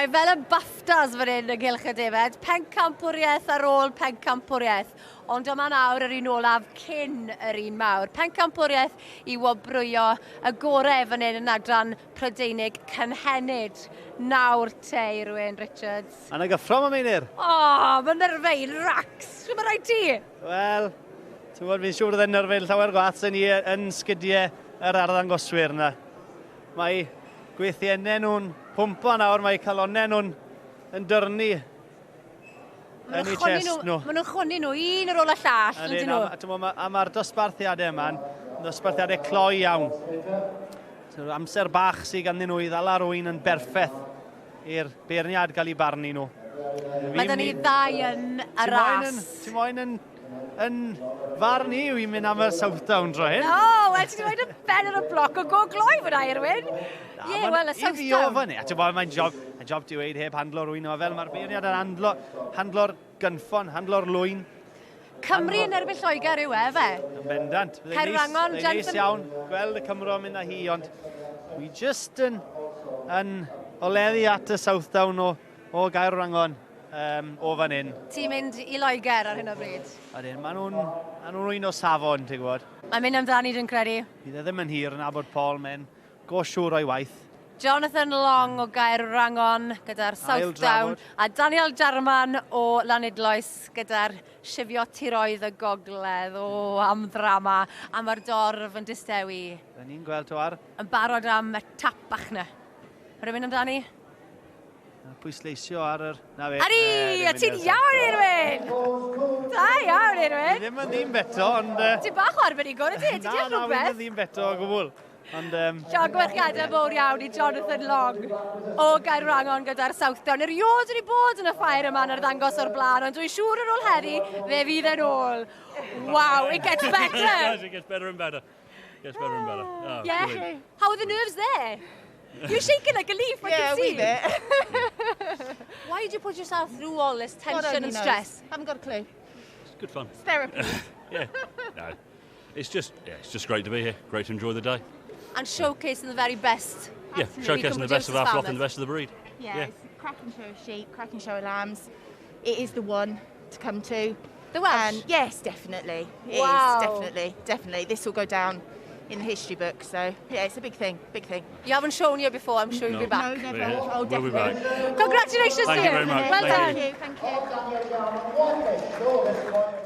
Mae fel y BAFTAs fan hyn ynghylch y defaid, pencampwriaeth ar ôl pencampwriaeth. Ond dyma nawr yr un olaf cyn yr un mawr. Pencampwriaeth i wobrwyo y gorau fan hyn yn adran Prydeinig cynhenid. Nawr te, Irwyn Richards. A na gyffro ma Meinir. O, oh, mae nyrfeu'n racs. Shwt mae rhai ti? Wel, ti'n gwybod, fi'n siŵr oedd e'n nyrfeu'n llawer gwath sy'n ni yn sgidiau yr arddangoswyr yna. Mae gweithiennau nhw'n pwmpo nawr, mae calonnau nhw'n yn dyrnu yn eu chest nhw. Maen nhw'n chwynnu nhw un ar ôl y llall, yn dyn nhw? A mae'r dosbarthiadau yma'n ddosbarthiadau cloi iawn. So, amser bach sydd ganddyn nhw i ddala rwy'n yn berffaith i'r beirniad gael ei barnu nhw. Mae da ni ddau yn y ras. Ti moyn yn Yn farn i yw i'n mynd am y Southdown dro hyn. O, oh, wel, ti wedi rhoi dy ben ar y bloc o go gloi fyna, Irwyn. Ie, yeah, wel, y Southdown. I fi o fyny. A ti'n bod, mae'n job, mae'n job di weid heb handlo rwy'n o fel mae'r beirniad yn handlo, handlo'r gynffon, handlo'r lwyn. Cymru yn erbyn Lloegr yw e, fe? Yn bendant. Caerwrangon, Jensen... Neis iawn gweld y Cymro mynd â hi, ond wi just yn, yn oleddu at y Southdown o, o Gaerwrangon um, o fan hyn. Ti'n mynd i Loegr ar hyn o bryd? Ydyn, maen nhw'n ma nhw un o safon, ti'n gwybod. Mae'n mynd amdani, dwi'n credu. Bydd e ddim yn hir yn abod Paul, mae'n go siŵr o'i waith. Jonathan Long o Gaerwrangon gyda'r Southdown a Daniel Jarman o Lanidloes gyda'r Shifio Tiroedd y Gogledd. O, am ddrama. A mae'r dorf yn distewi. Da ni'n gweld to ar. Yn barod am y tap bach na. Rwy'n mynd amdani? Pwysleisio ar yr... Na fe. Ari, a ti'n iawn, Irwyn! Da iawn, Irwyn! Fi ddim yn ddim beto, ond... Ti'n bach o arbenigwr, ydy? Ti'n deall rhywbeth? Na, na, fi ddim yn ddim beto o gwbl. Ond, Llongyfarchiadau mowr iawn i Jonathan Long o Gaerwrangon gyda'r Southdown. Erioed wedi bod yn y ffair yma yn arddangos o'r blaen, ond dwi'n siŵr ar ôl heddi, fe fydd e'n ôl. Wow, it gets better! It gets better and better. Gets better and better. Oh, yeah. Brilliant. How are the nerves there? You're shaking like a leaf, I yeah, can see. Yeah, wee bit. Why did you put yourself through all this tension and stress? Haven't got a clue. It's good fun. It's therapy. yeah. No. It's just, yeah, it's just great to be here. Great to enjoy the day. And showcasing the very best. Yeah, showcasing the best of our flock and the best of the breed. Yeah, yeah. It's a cracking show of sheep, cracking show of lambs. It is the one to come to. The Welsh? And yes, definitely. It wow. is, definitely, definitely. This will go down in the history book. So, yeah, it's a big thing, big thing. You haven't shown here before, I'm sure you'll no. be back. No, never. Yeah. Oh, we'll be definitely. back. Congratulations Thank to you very much. Well Thank done. you. Thank you, thank you.